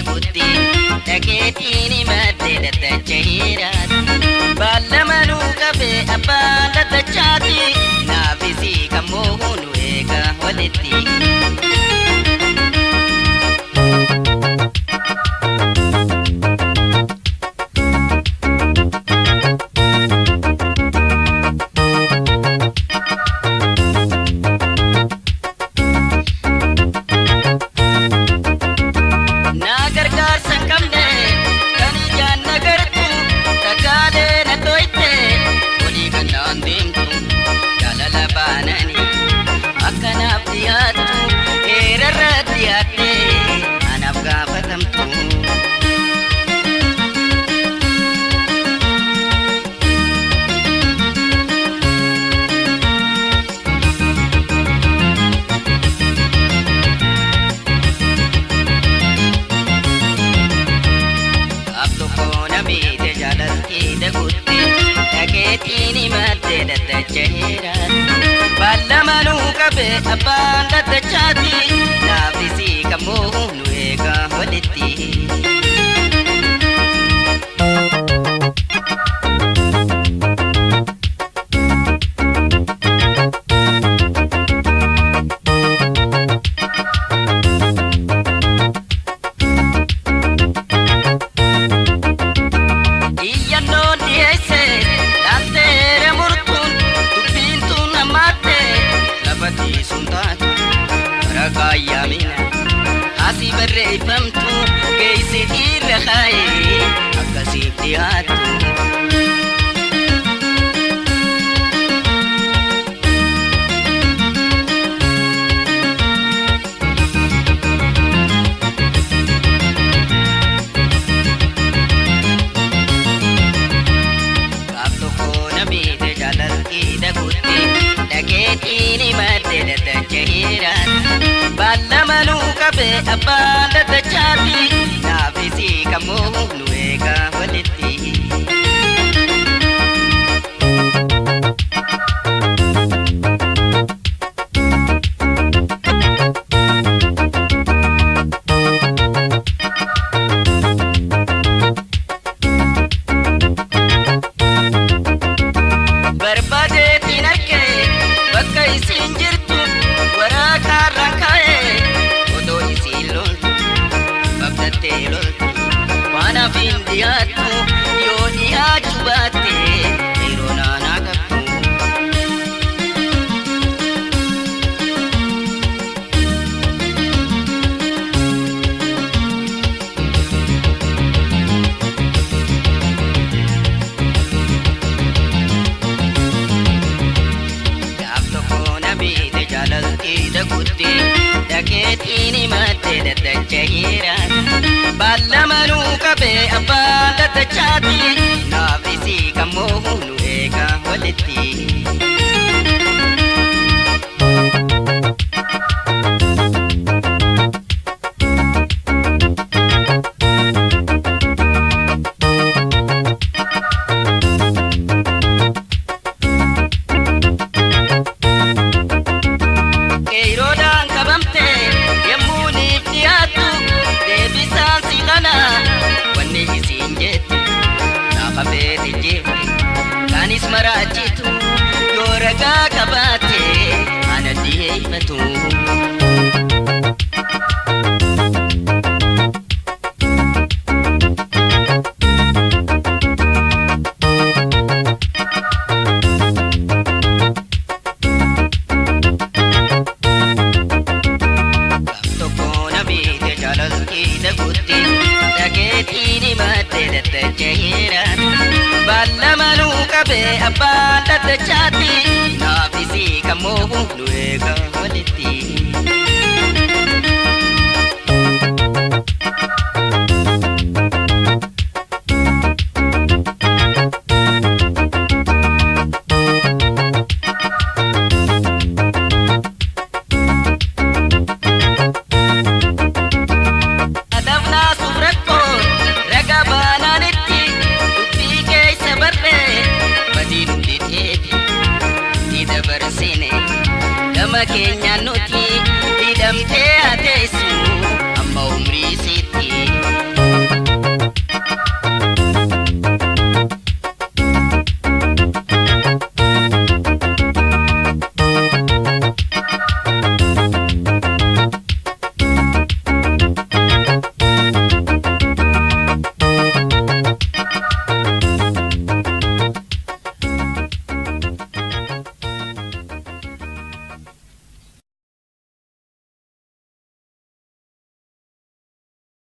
dagutti dhageetiin himatte daddacha heeraati. Baallamanuu qabee abbaan daddachaati naafisii kan moohu nu eega walitti. Na gargaarsa hin qabne kan ijaan na gartu takaalee na toyte olii kan naan deemtu jaalala baanani akkanaaf dhiyaattu heerarra dhiyaatte anaaf gaafatamtu. Gaaf tokko na miite jaalaltii dagutti dhageetiin himatte daddacha heeraatti. Baallamanuu qabee abbaan daddachaati naafisii kan moohu nu eega walitti. Iyyannoon dhiyeesse laalteera murtuun dubbiin tun hammaatte lafa tiisuun taatu waraqaa yaamina asii barreeffamtu geessitiirra kaa'ee akkasiif dhiyaattu. Gaaf tokko na miite jaalaltii dagutti dhageetiin himatte daddacha heeraati. Baallamanuu qabee abbaan daddachaati naafisii kan moohu nu eega walitti. Barbaadeetiin argee bakka isiin jirtu waraqaarraan kaa'ee otoo isiin loltu babdattee loltu waan hafiin dhiyaattu yoo dhiyaachuu baatte yeroo naanaa qabdu. Gaaf tokko na miite jaalaltii dagutti dhageetiin himatte daddacha heeraati. Baallamanuu qabee abbaan daddachaati naafisii kan moohu nu eega walitti. Qeeroodhaan qabamte yemmuu niif dhiyaattu deebisaan si kana wanni isiin jettu gaafa feete jeefte kanis maraachitu yoo ragaa qabaatte ana dhiyeeffatu. Gaaf tokko na miite jaalaltii dagutti dhageetiin himatte daddacha heeraati. Baallamanuu qabee abbaan daddachaati naafisii kan moohu nu eega walitti. Adabnaa suuf rakkoon raga baanaanitti dubbii keessa barree badii nuti teeti itti dabarsine gama keenyaan nuti hidhamtee hateessu amma umrii si